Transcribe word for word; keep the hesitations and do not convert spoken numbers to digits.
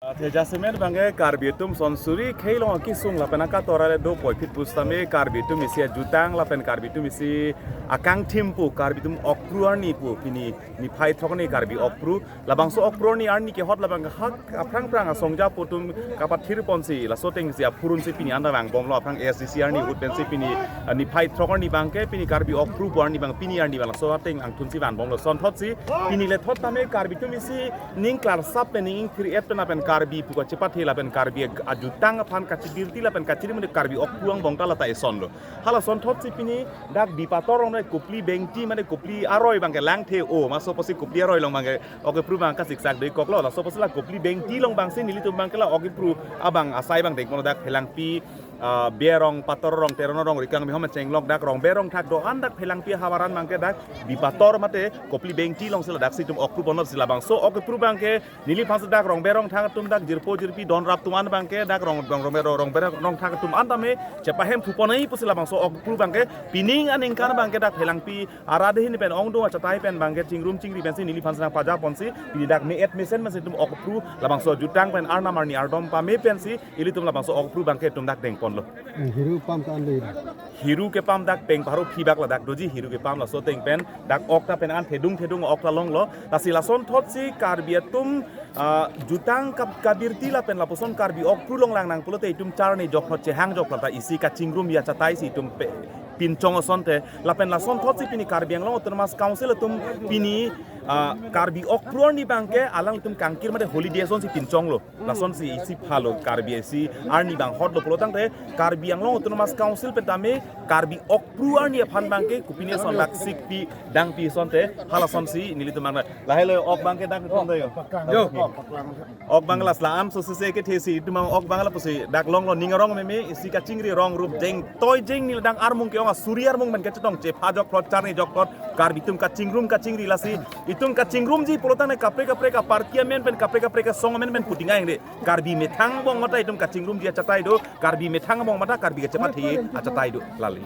Athe jasemet abangke Karbi atum son suri khei along akesung lapen akatora le do puvoiphit pusitame Karbi atum isi ajutang lapen Karbi atum isi akangthim pu, Karbi atum okpru arni pu, pini niphai throk arni Karbi okpru. Labangso okpru arni, arni kehot labang hak aphrang phrang asong ajapo atum kapathir ponsi, laso atengsi aphurun si pini anta vangbomlo, aphrang A S D C arni ahut pensi pini, ah, niphai throk arni abangke pini Karbi okpru pu arni abang, pini arni abang laso ateng angthunsi vanbomlo. Sonthotsi pini lethot tame Karbi atum isi ning klarsap pen, ning ingthir-et pen lapen Karbi pu kachepathe lapen Karbi ajutang aphan kachibirti lapen kachirim mane Karbi okpru angbong ta lata esonlo. Hala sonthotsi pini dak Bipator arong mane Kopili Bengti mane Kopili aroi abangke langthe o, maso pusi Kopili aroi along abangke okpru abang kasiksak dei koklo, laso pusi la Kopili Bengti along abangsi nelitum abangke la okpru abang asai abang dengponlo. Dak Phelangpi, ah, Berong, Pator arong, Teron arong, Rikang Mihom Chenglok, dak Rongber Rongthak do-an dak Phelangpi ahavar an abangke dak Bipator mate Kopili Bengti alongsi ladaksi itum okpru ponlo. Si labangso okpru abangke neliphansi dak Rongber Rongthak atum, dak jirpo jirpi donrap atum an abangke dak Rong, Rong, Rongber, Rongber Rongthak atum an tame chepahem phuponai pusi labangso okpru abangke pining aningkan abangke dak Phelangpi arat ahin pen ongdung achatai pen abangke chingrum chingri pensi neliphansi nangpaja ponsi pini dak me-et mesen pensi itum okpru labangso jutang pen arnam arni ardom pame pensi ilitum labangso okpru abangke itum dak dengponlo. Eh, hiru pam ta an dei. Hiru kepam dak peng pharo phibak ladak doji, hiru kepam laso ateng pen dak ok ta pen an thedung thedung ok ta longlo. Lasi lasonthotsi Karbi atum, ah, jutang kap-, kabirti lapen lapuson Karbi okpru longlang nang pulote itum charni jokphot chehang jokphot ta isi kachingrumji achataisi itum pe-, pinchong asonte. Lapen lasonthotsi pini Karbi Anglong Autonomous Council atum pini, ah, Karbi okpru arni abangke alanglitum kangkir mate holiday asonsi pinchonglo. Lasonsi isi phalo Karbi isi arni abang hotlo pulo tangte Karbi Anglong Autonomous Council pen tame Karbi okpru arni aphan abangke kopine ason dak sikpi dangpi asonte, halasonsi nelitum abang lahelo ok abangke dak tum do yo. Yo. Ok abang la la-an so sese kethesi itum ok abang lapusi dak longlo, ning arong meme, isi kachingri rong rup jeng toi jeng neli dang armung ke-ong asuri armung pen kachetong chepha jokphot charni jokphot Karbi atum kachingrum kachingri. Lasi itum kachingrumji pulo tangte kaprek kaprek aparty amen pen kaprek kaprek asong amen pen puding aeng de. Karbi methang angbong mata itum kachingrumji achatai do, Karbi methang angbong mata Karbi kachepathe achatai do, lali.